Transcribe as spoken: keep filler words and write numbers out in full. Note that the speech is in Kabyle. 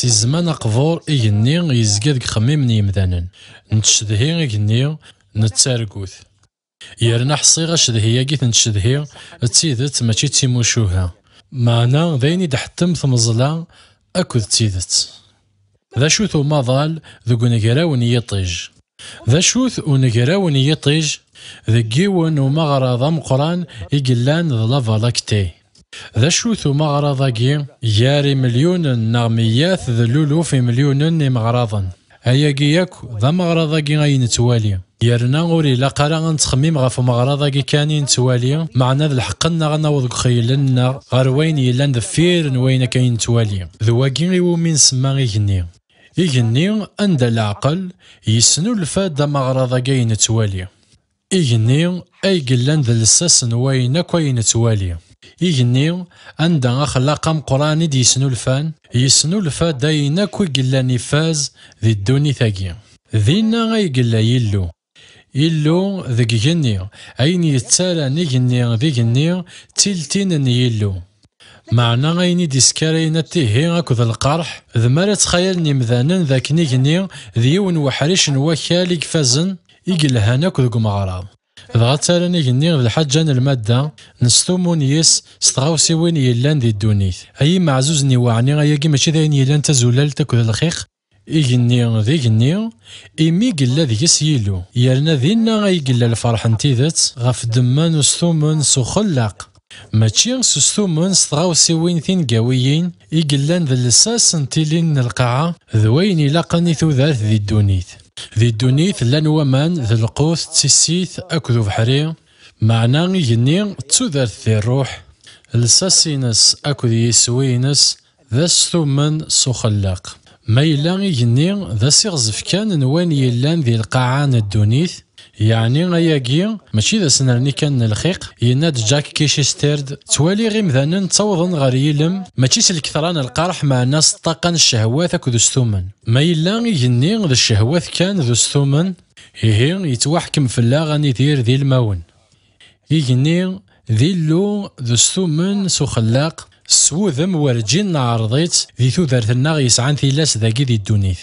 Si zzman aqbur, igenni yezga deg uxemmim n yemdanen. Nettcedhi igenni, nettargu-t. Yerna ḥṣiɣ acedhi-agi i t-nettcedhi d tidet, mačči d timucuha. Meɛna d ayen i d-ḥettem tmeẓla akked d tidet. D acu-t umaḍal deg unegraw n yiṭij? D acu-t unegraw n yiṭij deg yiwen umaɣraḍ ameqqran i yellan d la Voie lactée? D acu-t umaɣraḍ-agi? Gar imelyunen neɣ meyat d luluf imelyunen imeɣraḍen. Ayagi yakk d ameɣraḍ-agi ay nettwali. Yerna ur ilaq ara ad nettxemmim ɣef umeɣraḍ-agi kan i nettwali, meɛna d lḥeqq-nneɣ ad naweḍ deg uxeyyel-nneɣ ɣer wayen yellan deffir n wayen akka ay nettwali. D wagi iwumi nsemma igenni. Igenni, anda leɛqel, yesnulfa-d ameɣraḍ-agi ay nettwali. Igenni ay yellan d lsas n wayen akk ay nettwali. Igenni, anda axellaq ameqqran i d-yesnulfan, yesnulfa-d ayen akk i yellan ifaz di ddunit-agi. Dinna ay yella Yillu. Illu deg igenni, ayen yettaran igenni d igenni, d tiltin n Yillu. Meɛna ayen i d-iskarayen atihi akked lqerḥ, d mi ara ttxayalen imdanen d akken igenni d yiwen weḥric n wakal i ifazen, i yelhan akk deg umeɣraḍ. Dɣa ttarran igenni d lḥaǧa n lmadda, nestumun yis s tɣawsiwin yellan di ddunit. Ay imeɛzuzen, iweɛni ayagi mačči d ayen yellan d tazulalt akked lxiq? Igenni d igenni, imi yella deg-s Yillu, yerna dinna ay yella lferḥ n tidet ɣef ddemma n ustumen s uxellaq. Mačči s ustumen s tɣawsiwin tingawiyin i yellan d lsas n tilin n lqaɛa d wayen ilaqen i tudert di ddunit. Di ddunit llan waman d lqut d tissit akked ubeḥri, meɛna igenni d tudert di ṛṛuḥ. Lsas-ines akked yiswi-ines d astumen s uxellaq. Ma yella igenni d asiɣzef kan n wayen yellan di lqaɛa n ddunit, yeɛni ayagi mačči d asnerni kan n lxiq, yenna-d Jack Kishisterd, ttwaliɣ imdanen ttawḍen ɣer yilem, mačči s lketṛa n lqerḥ, meɛna s ṭṭaqa n ccehwat akked ustumen. Ma yella igenni d ccehwat kan d ustumen, ihi yettwaḥkem fell-aɣ ad nidir d ilmawen. Igenni d Illu d ustumen s uxellaq, s wudem werǧin neɛreḍ-itt di tudert-nneɣ yesɛan tilas dagi di ddunit.